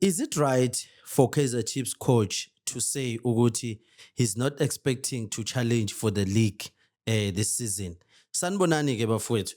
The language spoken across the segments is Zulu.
Is it right for Kaizer Chiefs coach to say ukuthi he's not expecting to challenge for the league this season? Sanibonani ke bafowethu.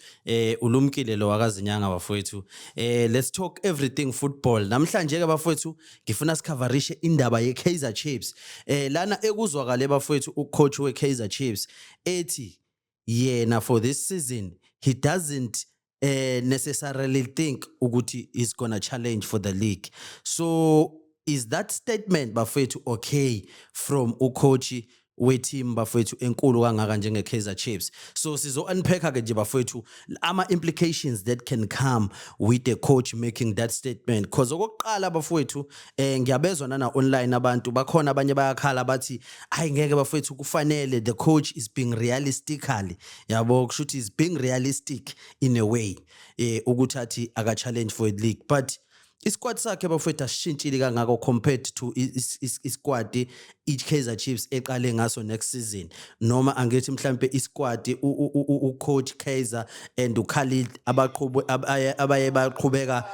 Ulumkile lo wakazinyanga bafowethu. Let's talk everything football. Namhlanje ke bafowethu ngifuna sicoverishe indaba ye Kaizer Chiefs. Lana ekuzwakale bafowethu ucoach we Kaizer Chiefs ethi yena for this season he doesn't necessarily think ukuthi he's gonna challenge for the league. So is that statement bafethu okay from ucoach we-team bafethu enkulu kangaka njenge Kaizer Chiefs? So sizo unpack ke nje bafethu ama implications that can come with the coach making that statement, because okokuqala bafethu ngiyabezwa nana online abantu bakhona, abanye bayakhala bathi hayi ngeke bafethu, kufanele the coach is being realistically, yabo, kusho ukuthi is being realistic in a way ukuthi athi aka challenge for a league, but isquad sakhe bafethu asishintshile kangako compared to isquad i-Kaizer Chiefs eqale ngaso next season, noma angithi mhlambe isquad ucoach Kaizer and uKhalid abaqhube abaye baqhubeka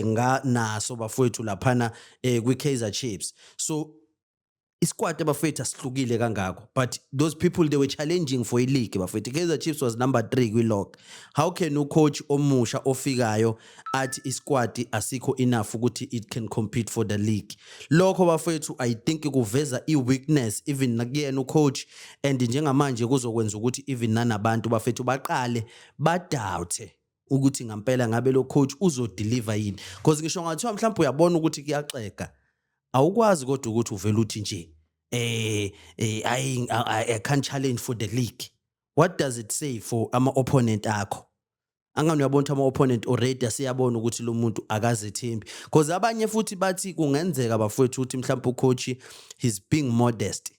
nga naso bafethu laphana kwi-Kaizer Chiefs. So isquad bafethu asihlukile kangako, but those people, they were challenging for a league bafethu. Kaizer Chiefs was number 3 kwi-log. How can ucoach omusha ofikayo athi isquad asikho enough ukuthi it can compete for the league? Lokho bafethu I think kuveza i-weakness even nakuyena ucoach, and njengamanje kuzokwenza ukuthi even nanabantu bafethu baqale badoubt ukuthi ngampela ngabe lo coach uzodeliver yini, because ngisho ngathiwa mhlawumbe uyabona ukuthi kuyaxega, awukwazi kodwa ukuthi uvele uthi nje I can't challenge for the league. What does it say for ama opponent akho? Angani uyabona ukuthi ama-opponent already aseyabona ukuthi lo muntu akazethembi, because abanye futhi bathi kungenzeka bafowethu ukuthi mhlawumbe ucoach, he's being modest,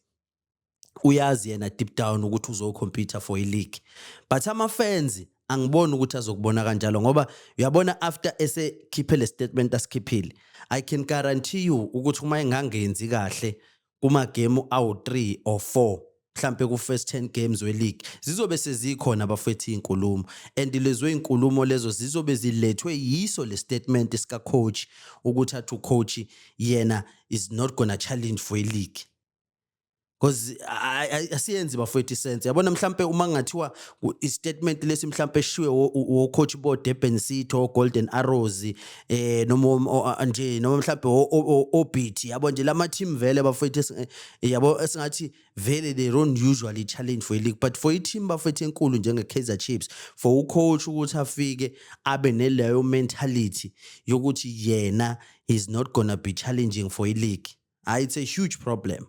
uyazi yena deep down ukuthi uzocompete for i-league, but ama-fans angiboni ukuthi azokubona kanjalo, ngoba uyabona after esekhiphe le statement asikhiphile, I can guarantee you ukuthi uma engangenzi kahle kumagemu awu-3 or 4 mhlambe ku-first 10 games we-league, zizobe sezikhona bafethu iy'nkulumo, and lezo iy'nkulumo lezo zizobe zilethwe yiso le statement sika-coach ukuthi athi ucoach yena is not gonna challenge for i-league, because asiyenzi bafowethu isense. Yabona mhlambe uma ngathiwa i-statement lesi mhlambe eshiwe wo-coach bo Durban City o Golden Arrows noma nje noma mhlambe Orbit, yabo nje lama team vele bafowethu yabo esingathi vele they don't usually challenge for a league, but for i-team bafowethu enkulu njenge Kaizer Chiefs, for ucoach ukuthi afike abe neleyo mentality yokuthi yena is not gonna be challenging for a league, ah, it's a huge problem.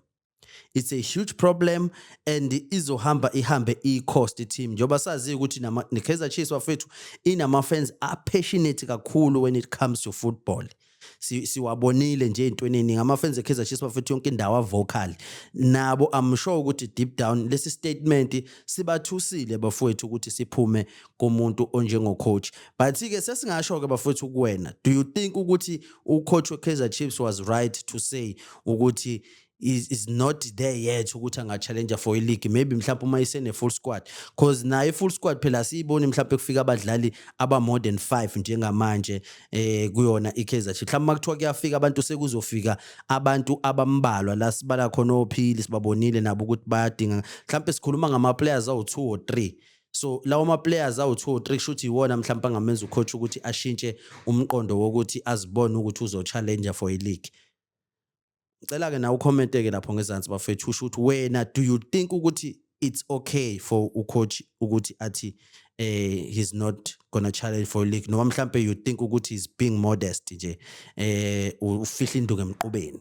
It's a huge problem and izohamba ihambe i-cost team, njengoba sazi ukuthi ne-Kaizer Chiefs bafethu inama-fans a-passionate kakhulu when it comes to football. Siwabonile nje ey'ntweni ey'ningi ama-fans e-Kaizer Chiefs bafethu yonke indawo a-vocal nabo. I'm sure ukuthi deep down lesi statement sibathusile bafowethu ukuthi siphume kumuntu onjengo-coach. But-ke sesingasho-ke bafowethu, kuwena, do you think ukuthi ucoach we-Kaizer Chiefs was right to say ukuthi is not there yet ukuthi anga-challenge for i-league, maybe mhlawumbe uma isene-full squad? Cause nayo i-full squad phela asiyiboni mhlawumbe kufika abadlali aba more than 5 njengamanje kuyona i-Kaizer Chiefs. Mhlawumbe makuthiwa kuyafika abantu, sekuzofika abantu abambalwa la sibala khona ophili, sibabonile nabo ukuthi bayadinga. Mhlawumbe sikhuluma ngama-players awu-2 or 3. So lawo ma-players awu-2 or 3 kusho ukuthi iwona mhlawumbe angamenza ucoach ukuthi ashintshe umqondo wokuthi azibone ukuthi uzo-challenge for i-league. Ngicela-ke nawe ucommente-ke lapho ngezansi bafethu, usho ukuthi wena, do you think ukuthi it's okay for ucoach ukuthi athi he's not gonna challenge for league, noma mhlambe you think ukuthi he's being modest nje, ufihla induku emqubeni?